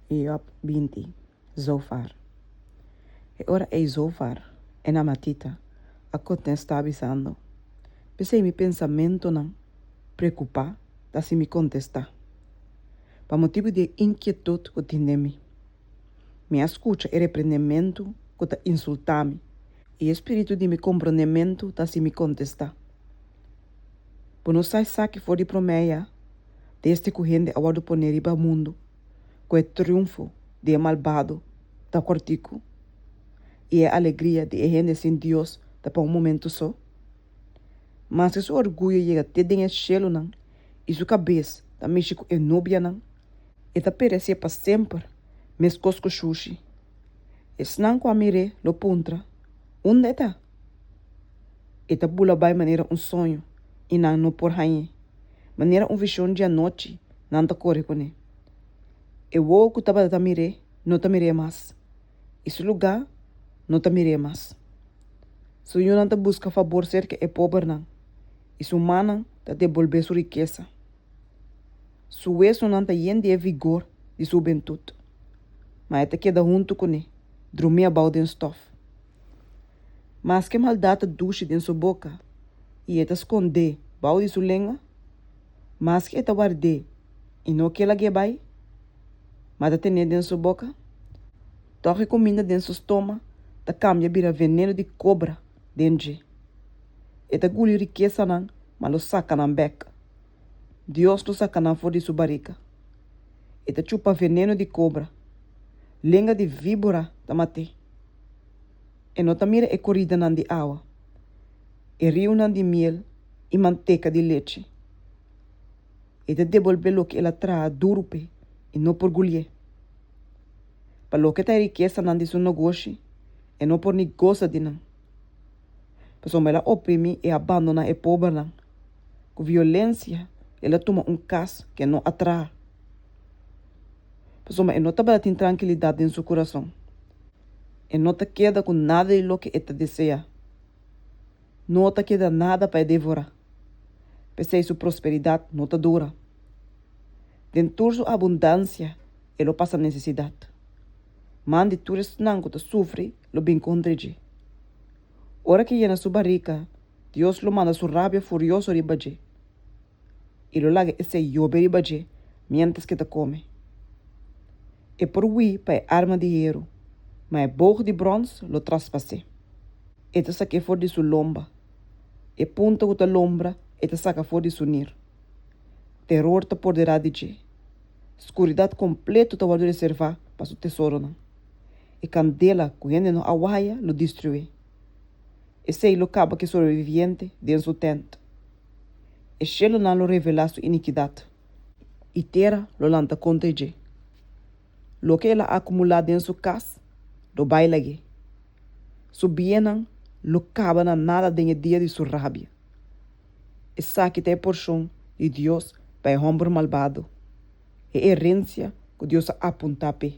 Job 20, Zofar. E ora ei Zofar, e namatita, a kontestá bisando, P'esei mi pensamentunan preokupá ta hasi mi kontestá, pa motibu di e inkietut ku tin den mi. Mi a skucha e reprendementu ku ta insultá mi, i e spiritu di mi komprondementu ta hasi mi kontestá. Bo no sa esaki for di promé ya, desde ku hende a wòrdu poné riba mundu, ku e triunfo di e malbado ta kòrtiku i e alegria di e hende sin Dios ta pa un momentu so? Maske su orguyo yega te den e shelunan i su kabes ta mishi ku e nubianan, e ta peresé pa semper meskos ku shushi. Esnan ku a mir'é lo puntra, Unda e ta? E ta bula bai manera un soño i nan no por hañ'é. Manera un vishon djanochi nan ta kore kuné. E wowo ku tabata ta mir'é no ta mir'é mas, i su lugá no ta mir'é mas. Su yunan ta buska fabor serka e pobernan, i su mannan ta debolbé su rikesa. Su wesonan ta yen di e vigor di su hubentut, ma e ta keda huntu kuné, drumí abou den stòf. Maske maldat ta dushi den su boka i e ta skondé bou di su lenga, maske e ta ward'é i no ke lag'é bai, ma ta ten'é den su boka, tòg e kuminda den su stoma ta kambia bira veneno di kobra den dje. E ta guli rikesanan, ma lo saka nan bèk. Dios lo saka nan for di su barika. E ta chupa veneno di kobra, lenga di víbora ta mat'é. E no ta mira e koridanan di awa, e riunan di miel i manteka di lechi. E ta debolbé loke el a traha duru p'e i no por gulié. Pa loke ta e rikesanan di su nogoshi, e no por ni gosa di nan. Pasobra el a oprimí i a bandoná e pobernan. Ku violensia el a tuma un kas ku e no a traha. Pasobra e no tabata tin trankilidat den su kurason. E no ta keda ku nada di loke e ta deseá. No ta keda nada pa e devorá. P'esei su prosperidat no ta dura. Den tur su abundansia e lo pasa nesesidat. Man di tur esnan ku ta sufri lo bin kontra dje. Ora ku e yena su barika, Dios lo manda su rabia furioso riba dje. I lo laga esei yobe riba dje miéntras ku e ta kome. E por hui pa e arma di heru, ma e boog di bròns lo traspas'é. E ta sak'é for di su lomba, e punta ku ta lombra e ta saka for di su nir. Teror ta poderá di dje, skuridat kompleto ta wòrdu reservá pa su tesoronan. E kandela ku hende no a waya lo destruí. Esei lo kaba ku e sobreviviente den su tènt. E shelunan lo revelá su inikidat, i tera lo lanta kontra dje. Loke el a akumulá den su kas lo bai lag'é. Su biennan lo kaba na nada den e dia di su rabia. Esaki ta e porshon di Dios pa e hòmber malbado, e herensia ku Dios a apuntá p'e.